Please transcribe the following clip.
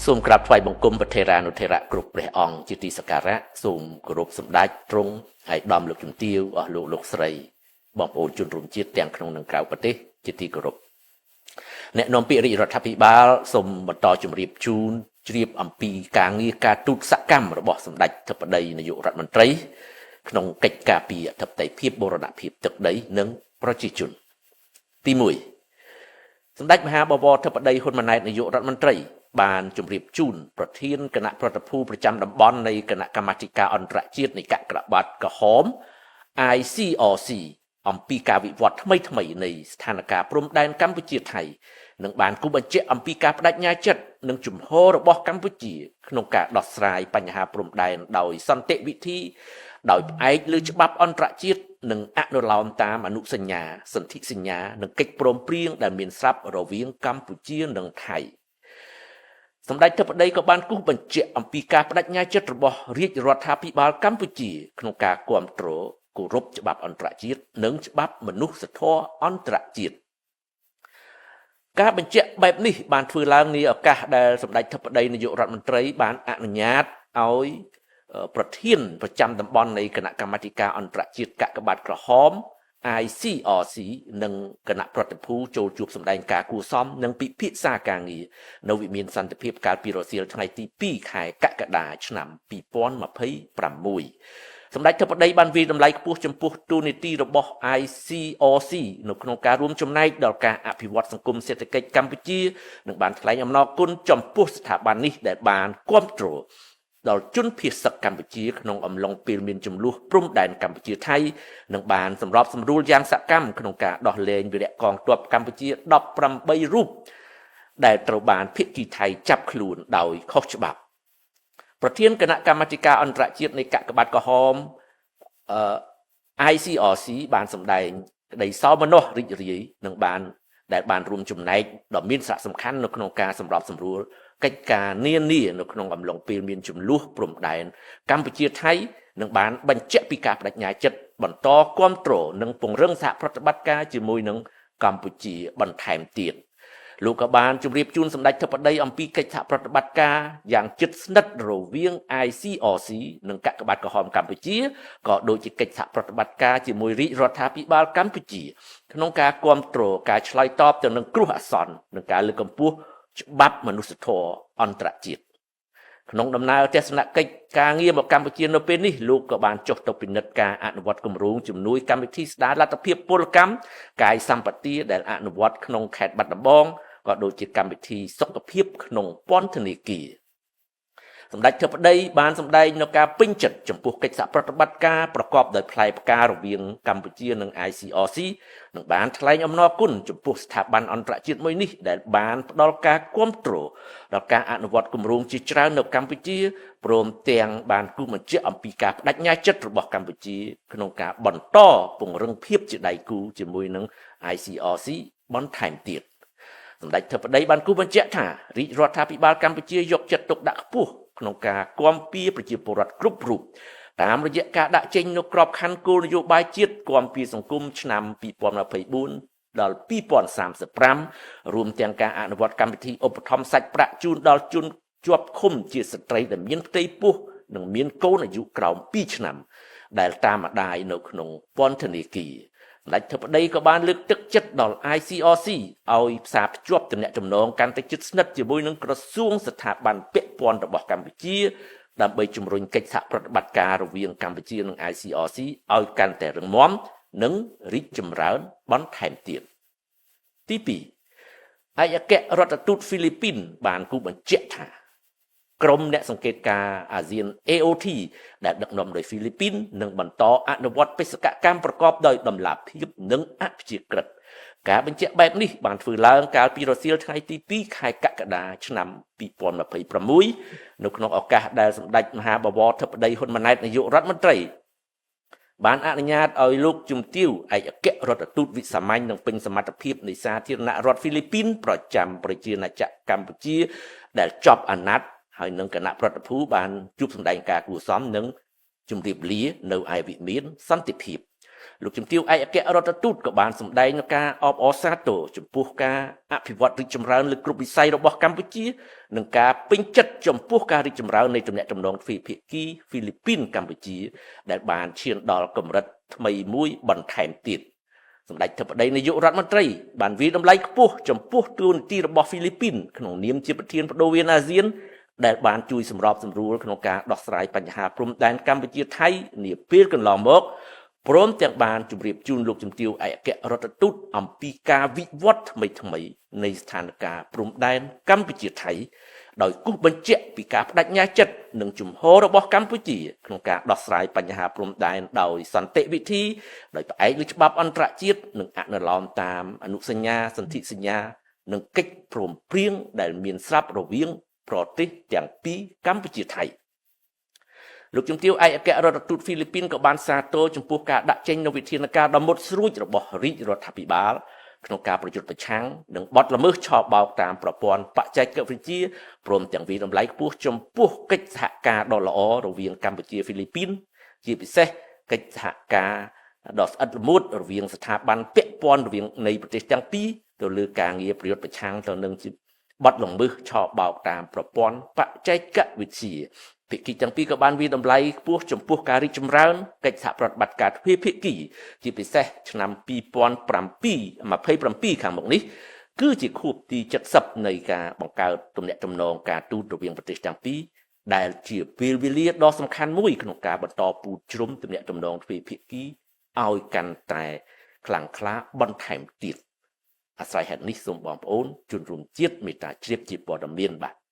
សូមក្រាបថ្វាយបង្គំព្រះថេរានុថេរៈគ្រប់ព្រះអង្គជាទីសក្ការៈសូមគោរពសម្ដេចទ្រង់ឯកឧត្តមលោកជំទាវអស់លោកលោកស្រីបងប្អូនជនរួមជាតិទាំងក្នុងនិងក្រៅប្រទេសជាទីគោរពអ្នកនាំពាក្យរាជរដ្ឋាភិបាលសូមបន្តជម្រាបជូនជ្រាបអំពីការងារការទូតសកម្មរបស់សម្ដេចធិបតីនាយករដ្ឋមន្ត្រីក្នុងកិច្ចការពារអធិបតេយ្យភាពបូរណភាពទឹកដីនិងប្រជាជនទី1សម្ដេចមហាបវរធិបតីហ៊ុនម៉ាណែតនាយករដ្ឋមន្ត្រីបានជម្រាបជូនប្រធានគណៈប្រតិភូប្រចាំតំបន់នៃគណៈកម្មាធិការអន្តរជាតិនៃកាកបាទក្រហម ICRC អំពីការវិវត្តថ្មីៗនៃស្ថានភាពព្រំដែនកម្ពុជាថៃនិងបានគូបញ្ជាក់អំពីការបដិញ្ញាចិត្តនិងជំហររបស់កម្ពុជាក្នុងការដោះស្រាយបញ្ហាព្រំដែនដោយសន្តិវិធីដោយផ្អែកលើច្បាប់អន្តរជាតិនិងអនុលោមតាមអនុសញ្ញាសន្ធិសញ្ញានិងកិច្ចព្រមព្រៀងដែលមានស្រាប់រវាងកម្ពុជានិងថៃសម្ដេចធិបតីក៏បានគូសបញ្ជាក់អំពីការបដិញ្ញាចិត្តរបស់រាជរដ្ឋាភិបាលកម្ពុជាក្នុងការគ្រប់គ្រងគោរពច្បាប់អន្តរជាតិនិងច្បាប់មនុស្សធម៌អន្តរជាតិការបញ្ជាក់បែបនេះបានធ្វើឡើងនាឱកាសដែលសម្ដេចធិបតីនាយករដ្ឋមន្ត្រីបានអនុញ្ញាតឲ្យប្រធានប្រចាំតំបន់នៃគណៈកម្មាធិការអន្តរជាតិកាកបាទក្រហម ICRC និងគណៈប្រតិភូចូលជួបសម្ដែងការគួសមនិងពិភាក្សាការងារនៅវិមានសន្តិភាពកាលពីរសៀលថ្ងៃទី2ខែកក្កដាឆ្នាំ2026សម្ដេចធិបតីបានវាយតម្លៃខ្ពស់ចំពោះតួនាទីរបស់ ICRC នៅក្នុងការរួមចំណែកដល់ការអភិវឌ្ឍសង្គមសេដ្ឋកិច្ចកម្ពុជានិងបានថ្លែងអំណរគុណចំពោះស្ថាប័ននេះដែលបានគ្រប់គ្រងដល់ជនភៀសសឹកកម្ពុជាក្នុងអំឡុងពេលមានចំនួនព្រំដែនកម្ពុជាថៃនិងបានសម្របសម្រួលយ៉ាងសកម្មក្នុងការដោះលែងវីរៈកងទ័ពកម្ពុជា18រូបដែលត្រូវបានភាគីថៃចាប់ខ្លួនដោយខុសច្បាប់ប្រធានគណៈកម្មាធិការអន្តរជាតិនៃកាកបាទក្រហមអឺ ICRC បានសម្ដែងក្តីសោមនស្សរីករាយនិងបានដែលបានរួមចំណែកដ៏មានសារៈសំខាន់នៅក្នុងការសម្របសម្រួលកិច្ចការនានានៅក្នុងអំឡុងពេលមានចំនួនព្រំដែនកម្ពុជាថៃនឹងបានបញ្ជាក់ពីការបដិញ្ញាចិត្តបន្តគ្រប់គ្រងនិងពង្រឹងសហប្រតិបត្តិការជាមួយនឹងកម្ពុជាបន្ថែមទៀតលោកក៏បានជម្រាបជូនសម្ដេចធិបតីអំពីកិច្ចសហប្រតិបត្តិការយ៉ាងជិតស្និទ្ធរវាង ICRC និងកាកបាទក្រហមកម្ពុជាក៏ដូចជាកិច្ចសហប្រតិបត្តិការជាមួយរាជរដ្ឋាភិបាលកម្ពុជាក្នុងការគ្រប់គ្រងការឆ្លើយតបទៅនឹងគ្រោះអាសន្ននិងការលើកកម្ពស់ច្បាប់មនុស្សធម៌អន្តរជាតិក្នុងដំណើរទស្សនកិច្ចការងារមកកម្ពុជានៅពេលនេះលោកក៏បានចុះទៅពិនិត្យការអនុវត្តគម្រោងជំនួយកម្មវិធីស្ដារលទ្ធភាពពលកម្មកាយសម្បទាដែលអនុវត្តក្នុងខេត្តបាត់ដំបងក៏ដូចជាកម្មវិធីសុខភាពក្នុងពន្ធនាគារសម្ដេចធិបតីបានសម្ដែងនូវការពេញចិត្តចំពោះកិច្ចសហប្រតិបត្តិការប្រកបដោយផ្លែផ្ការវាងកម្ពុជានិង ICRC និងបានថ្លែងអំណរគុណចំពោះស្ថាប័នអន្តរជាតិមួយនេះដែលបានផ្ដល់ការគាំទ្រដល់ការអនុវត្តគម្រោងជាច្រើននៅកម្ពុជាព្រមទាំងបានគូសបញ្ជាក់អំពីការបដិញ្ញាចិត្តរបស់កម្ពុជាក្នុងការបន្តពង្រឹងភាពជាដៃគូជាមួយនឹង ICRC បន្ថែមទៀតសម្ដេចធិបតីបានគូសបញ្ជាក់ថារាជរដ្ឋាភិបាលកម្ពុជាយកចិត្តទុកដាក់ខ្ពស់ក្នុងការគាំពារប្រជាពលរដ្ឋគ្រប់រូបតាមរយៈការដាក់ចេញនូវក្របខ័ណ្ឌគោលនយោបាយជាតិគាំពារសង្គមឆ្នាំ2024ដល់2035រួមទាំងការអនុវត្តកម្មវិធីឧបត្ថម្ភសាច់ប្រាក់ជូនដល់ជនជាប់ឃុំជាស្ត្រីដែលមានផ្ទៃពោះនិងមានកូនអាយុក្រោម2ឆ្នាំដែលតាមម្ដាយនៅក្នុងពន្ធនាគារសម្ដេចធិបតីក៏បានលើកទឹកចិត្តដល់ ICRC ឲ្យផ្សារភ្ជាប់ទំនាក់ទំនងកាន់តែជិតស្និទ្ធជាមួយនឹងក្រសួងស្ថាប័នពាក់ព័ន្ធរបស់កម្ពុជាដើម្បីជំរុញកិច្ចសហប្រតិបត្តិការរវាងកម្ពុជានិង ICRC ឲ្យកាន់តែរឹងមាំនិងរីកចម្រើនបន្ថែមទៀតទី2ឯកអគ្គរដ្ឋទូតហ្វីលីពីនបានគូបញ្ជាក់ថាក្រុមអ្នកសង្កេតការអាស៊ាន AOT ដែលដឹកនាំដោយហ្វីលីពីននឹងបន្តអនុវត្តបេសកកម្មប្រកបដោយតម្លាភាពនិងអព្យាក្រឹតការបញ្ជាក់បែបនេះបានធ្វើឡើងកាលពីរសៀលថ្ងៃទី2ខែកក្កដាឆ្នាំ2026នៅក្នុងឱកាសដែលសម្ដេចមហាបវរធិបតីហ៊ុនម៉ាណែតនាយករដ្ឋមន្ត្រីបានអនុញ្ញាតឲ្យលោកជំទាវឯកអគ្គរដ្ឋទូតវិសាមញ្ញនិងពេញសមត្ថភាពនៃសាធារណរដ្ឋហ្វីលីពីនប្រចាំប្រជាណាចក្រកម្ពុជាដែលចប់អាណត្តិហើយនឹងគណៈប្រតិភូបានជួបសម្ដែងការគួរសមនិងជម្រាបលានៅឯវិមានសន្តិភាព លោកជំទាវឯកអគ្គរដ្ឋទូតក៏បានសម្ដែងនូវការអបអរសាទរចំពោះការអភិវឌ្ឍរីកចម្រើនលើគ្រប់វិស័យរបស់កម្ពុជានិងការពេញចិត្តចំពោះការរីកចម្រើននៃទំនាក់ទំនងទ្វេភាគីហ្វីលីពីនកម្ពុជាដែលបានឈានដល់កម្រិតថ្មីមួយបន្ថែមទៀត។ សម្ដេចធិបតីនាយករដ្ឋមន្ត្រីបានវាយតម្លៃខ្ពស់ចំពោះតួនាទីរបស់ហ្វីលីពីនក្នុងនាមជាប្រធានប្ដូរវេនអាស៊ានដែលបានជួយសម្របសម្រួលក្នុងការដោះស្រាយបញ្ហាព្រំដែនកម្ពុជាថៃនាពេលកន្លងមកព្រមទាំងបានជម្រាបជូនលោកជំទាវឯកអគ្គរដ្ឋទូតអំពីការវិវត្តថ្មីៗនៃស្ថានភាពព្រំដែនកម្ពុជាថៃដោយគូសបញ្ជាក់ពីការប្ដេជ្ញាចិត្តនិងជំហររបស់កម្ពុជាក្នុងការដោះស្រាយបញ្ហាព្រំដែនដោយសន្តិវិធីដោយផ្អែកលើច្បាប់អន្តរជាតិនិងអនុលោមតាមអនុសញ្ញាសន្ធិសញ្ញានិងកិច្ចព្រមព្រៀងដែលមានស្រាប់រវាងប្រទេសទាំងពីរកម្ពុជាថៃ។ លោកជំទាវឯកអគ្គរដ្ឋទូតហ្វីលីពីនក៏បានសាទរចំពោះការដាក់ចេញនូវវិធានការដ៏មុតស្រួចរបស់រាជរដ្ឋាភិបាលក្នុងការប្រយុទ្ធប្រឆាំងនឹងបទល្មើសឆបោកតាមប្រព័ន្ធបច្ចេកវិទ្យាព្រមទាំងវាយតម្លៃខ្ពស់ចំពោះកិច្ចសហការដ៏ល្អរវាងកម្ពុជាហ្វីលីពីនជាពិសេសកិច្ចសហការដ៏ស្អិតល្មួតរវាងស្ថាប័នពាក់ព័ន្ធរវាងនៃប្រទេសទាំងពីរទៅលើការងារប្រយុទ្ធប្រឆាំងទៅនឹងបទល្មើសឆបោកតាមប្រព័ន្ធបច្ចេកវិទ្យា។ ភាគីទាំងពីរក៏បានវាយតម្លៃខ្ពស់ចំពោះការរីកចម្រើនកិច្ចសហប្រតិបត្តិការទ្វេភាគីជាពិសេសឆ្នាំ2027ខាងមុខនេះគឺជាខួបទី70នៃការបង្កើតទំនាក់ទំនងការទូតរវាងប្រទេសទាំងពីរដែលជាពេលវេលាដ៏សំខាន់មួយក្នុងការបន្តពូជជ្រុំទំនាក់ទំនងទ្វេភាគីឲ្យកាន់តែខ្លាំងក្លាបន្ថែមទៀត។ អាស្រ័យហេតុនេះសូមបងប្អូនជនរួមជាតិមេត្តាជ្រាបជាព័ត៌មានបាទ។